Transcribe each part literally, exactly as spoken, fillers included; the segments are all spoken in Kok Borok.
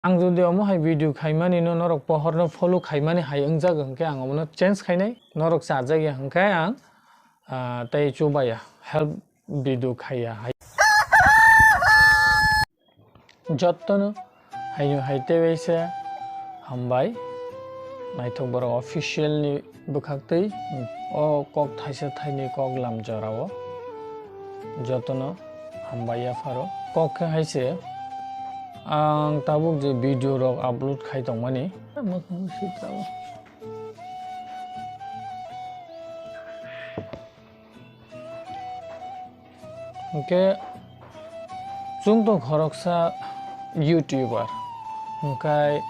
Ang jodi omo hai video khaimani no norok pohor no follow khaimani hai wngjak hwnkhe ang omono change khainai, norok chajak ya hwnkhe ang, ah, tei chubaya help video khaiya hai. Jottono haino hai tei waisa hambai. Naithok borok official ni bwkhaktwi o kok thaisa thaini kok lam jorao jotono hambai yapharo. Kok khe hai se, ang tabuk je video rok upload khai tongmani. Hwnkhe chwng tong khoroksa YouTuber, hwnkhe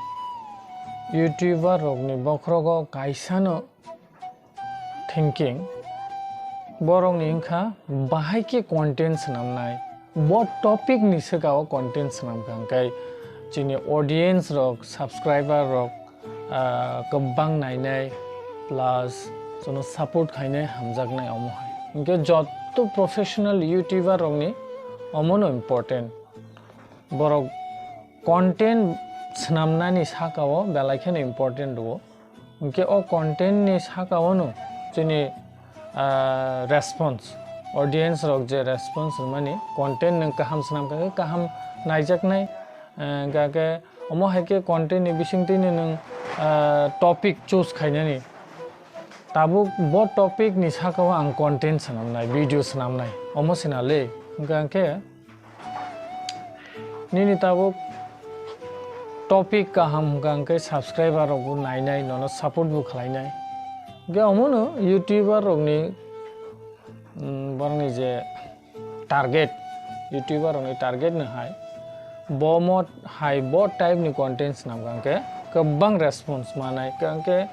YouTuber rokni bokhorogo kaisano thinking, borokni wngkha bahai khe content swnamnai, bo topic ni swkao content swnamkha, hwnkhe chini audience rok, subscriber rok, ah, kwbang nainai, plus chwngno support khainai hamjaknai omo hai. Hwnkhe joto professional YouTuber rokni omono important. Borok content swnamnani sakao belai kheno important rwo. Hwnkhe o content ni sakao no chini, ah, response, audience rok je response rwmani, content nwng kaham swnamkha khe kaham naijaknai, ah, hwnkhe khe omo hai khe content ni bisingtwi no nwng, ah, topic choose khainani. Tabuk bo topic ni sakao ang content swnamnai, video swnamnai, omo sina le. Hwnkhe ang khe nini tabuk topic kaham hwnkha hwnkhe subscriber rok bo nainai, nono support bo khlainai. Hwnkhe omono YouTuber rokni, mm, borokni je target, YouTuber rokni target no hai, bo mo hai bo type ni content swnamkha hwnkhe kwbang response manai, hwnkhe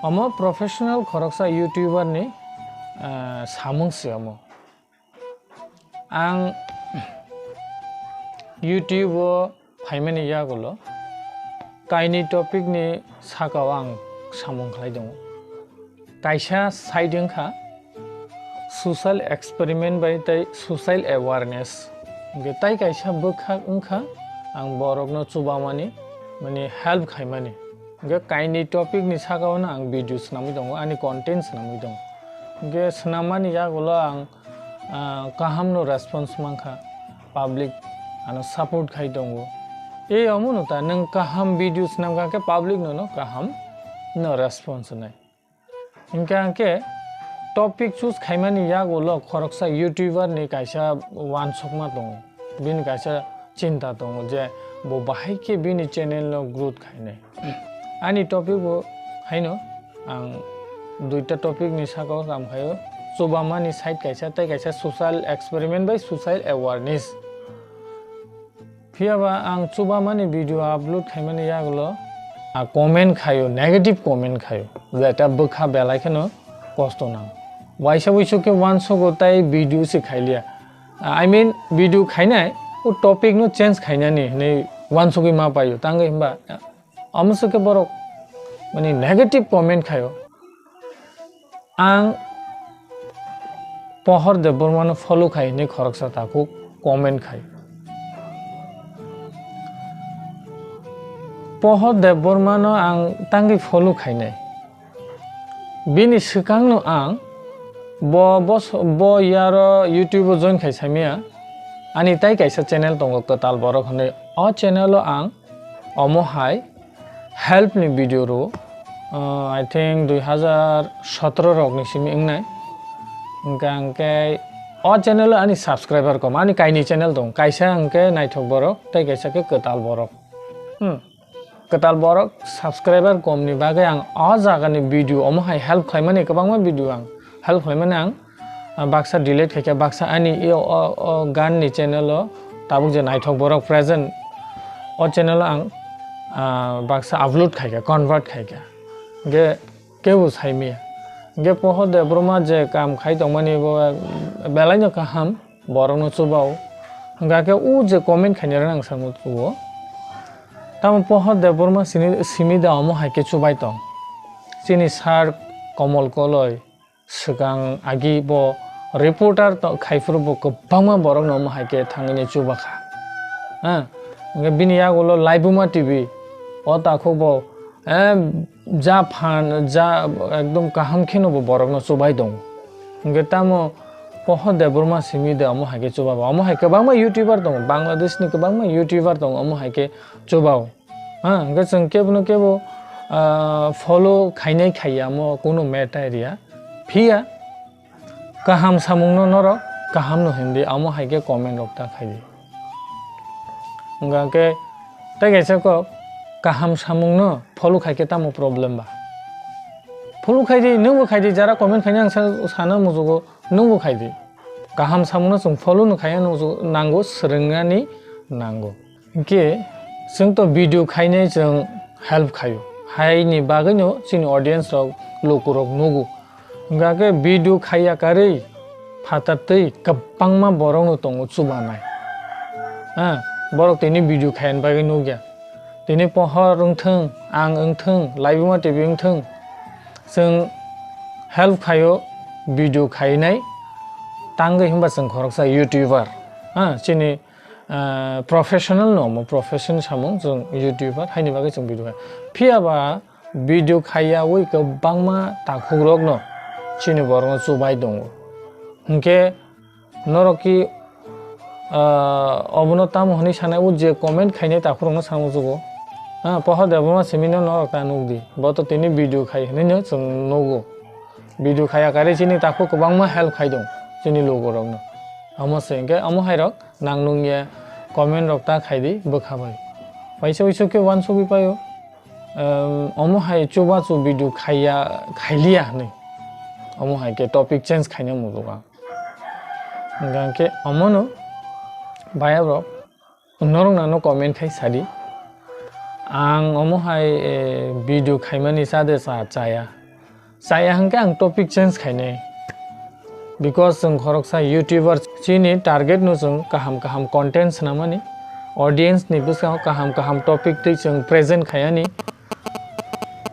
omo professional khoroksa YouTuber ni, ah, samung se omo. Ang YouTube o phaimani yagulo kainwi topic ni sakao ang samung khlai tongo. Kaisa side wngkha social experiment bai tei social awareness. Hwnkhe tai kaisa bwkhak wngkha ang borokno chubamani, mani help khaimani. Hwnkhe kainwi topic ni sakao no ang video swnamwi tongo, ani content swnamwi tongo. Hwnkhe swnammani yagulo ang, ah, kaham no response mankha, public ano support khai tongo. Ei omo no ta nwng kaham video swnamkha khe public no no kaham no response nai. Hwnkhe ang khe topic choose khaimani yagulo khoroksa YouTuber ni kaisa uansukma tongo, bini kaisa chinta tongo je bo bahai khe bini channel no growth khainai. Ani topic bo haino ang duita topic ni sakao kam khaio, chubamani side kaisa tei kaisa social experiment bai social awareness. Phiya ba ang chubamani video upload khaimani yagulo, a comment khaio, negative comment khaio, jeta bwkha belai kheno kosto nang. Waisa wuisu khe uansugo tai video se khailiya. I mean, video khainai, o topic no change khainani hinwi uansugwi ma paio. Tangwi himba, amo se khe borok, mani, negative comment khaio. Ang Pohor Debbarma no follow khai hinwi khoroksa takhuk comment khai. Pohor Debbarma no ang tangwi follow khainai. Bini swkang no ang bo, bo, bo yaro YouTube o join khai samya. Ani tai kaisa channel tongo Kwtal Borok hinwi. O channel o ang omo hai help ni video rw, uh, I think dui hazar sotoro rok ni simi wngnai. Hwnkhe ang khe o channel o ani subscriber kom, ani kainwi channel tong, kaisa hwnkhe Naithok Borok tei kaisa khe Kwtal Borok. Hmm. Kwtal Borok subscriber kom ni bagwi ang o jaga ni video omo hai help khlaimani, kwbangma video ang help khlaimani ang ah, baksa delete khaikha, baksa ani i o, o, o gan ni channel o tabuk je Naithok Borok present, o channel o ang, ah, baksa upload khaikha, convert khaikha. Hwnkhe kebo saimaya. Hwnkhe Pohor Debbarma je kam khai tongmani bo belai no kaham, borok no chubao. Hwnkhe khe o je comment khainai rok ang samo tubo. Tamo Pohor Debbarma sini, simi da omo hai khe chubai tong. Chini sir Komol Koloi. Swkang agi bo reporter to khaiphuru bo kwbangma borokno omo hai khe thangwi chubakha. Ha? Hwnkhe bini yagulo Laibuma T V, o takhuk bo, eh, ja phan, ja ekdom kaham kheno bo borokno chubai tongo. Hwnkhe tamo Pohor Debbarma simi de omo hai khe chuba bo. Omo hai kwbangma YouTuber tongo, Bangladesh ni kwbangma YouTuber tongo, omo hai khe chuba o. Ha, hwnkhe chwng kebono kebo, ah, follow khainai khaiya, omo kunu matter ya. Phiya, kaham samungno norok kaham no hindi, amo hai khe comment rok ta khai di. Hwnkha khe tei kaisa kok, kaham samungno follow khai khe tamo problem ba? Follow khai di, nwngbo khai di, jara comment khainai ang sa-, sana mujugo, nwngbo khai di. Kaham samungno chwng follow no khaiya nukju-, nango, swrwngnani nango. Hinkhe chwng to video khainai chwng help khaio. Haini bagwino chini audience rok, lukurok nugo. Hwnkha khe video khaiya karwi phatar twi kwbangma borokno tongo chubanai. Ha, borok tini video khaiyani bagwi nukya. Tini Pohor wngthung, ang wngthung, Laibuma T V wngthung, chwng help khaio video khainai tangwi, hwnba chwng khoroksa YouTuber. Ha, chini ah, professional no, omo profession samung chwng YouTuber haini bagwi chwng video khai. Phiya ba video khaiyaui kwbangma takhukrokno chini borokno chubai tongo. Hinkhe norok ki, ah, obono tamo hwnwi sanai, o je comment khainai takhukrokno samung jugo. Ha, Pohor Debbarma simino norok ta nukdi. Bo to tini video khai hwnwi no chwng nugo. Video khaiya karwi chini takhuk kwbangma help khai dong chini lukurokno. Omo se hinkhe omo hairok nang nungya comment rok ta khai di bwkha bai. Waisa waisa khe uansugwi paio, em, omo hai chubachu video khaiya, khailiya hwnwi. Omo hai khe topic change khaina muchungo ang. Hwnkha khe omono bayap rok norok nangno comment khai sadi. Ang omo hai, eh, video khaimani chade cha-, chaya. Chaya hwnkhe ang topic change khainai. Because chwng khoroksa YouTuber, chini target no chwng kaham kaham content swnamani, audience ni bwskango kaham kaham topic twi chwng present khaiani.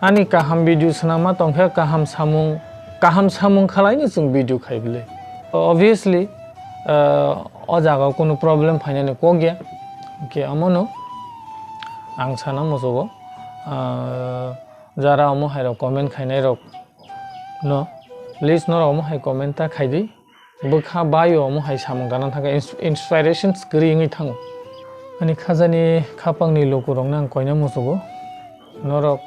Ani kaham video swnamma tongkhe kaham samung, kaham samung khalaino chwng video khai bwle. Obviously, ah, o jaga o kunu problem phainani kok ya. Hinkhe omono ang sana muchungo, ah, jara omo hai rok comment khainai rok no, please norok omo hai comment ta khai di. Bwkha bai o omo hai samung gana thangkhe ins-, inspirations kwrwi wngwi thango. Ani khajani khapangni lukurokno ang koina muchungo. Norok,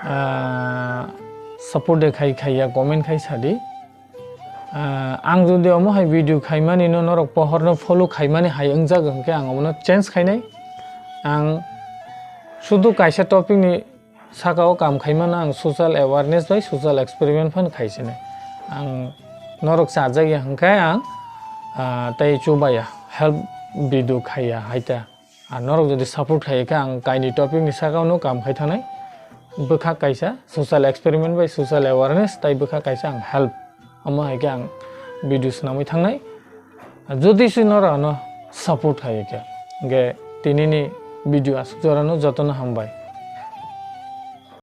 ah, support de khai khaiya comment khai sadi. Ah, ang jodi omo hai video khaimani no norok pohorno follow khaimani hai wngjak hwnkhe ang omono change khainai. Ang sudu kaisa topic ni saka o kam khaimano ang social awareness bai social experiment phan khaisinai. Ang norok chajakya hwnkhe ang, ah, tei chubaya, help video khaiya haita. Ar norok jodi support khaikhe ang kaini topic ni saka o no kam khai thangnai. Bwkha kaisa social experiment bai social awareness tei bwkha kaisa ang help. Omo hai khe ang video swnamwi thangnai. Jodi se norok ano support khai khe, hwnkhe tinini video aswk jorano jotono hambai.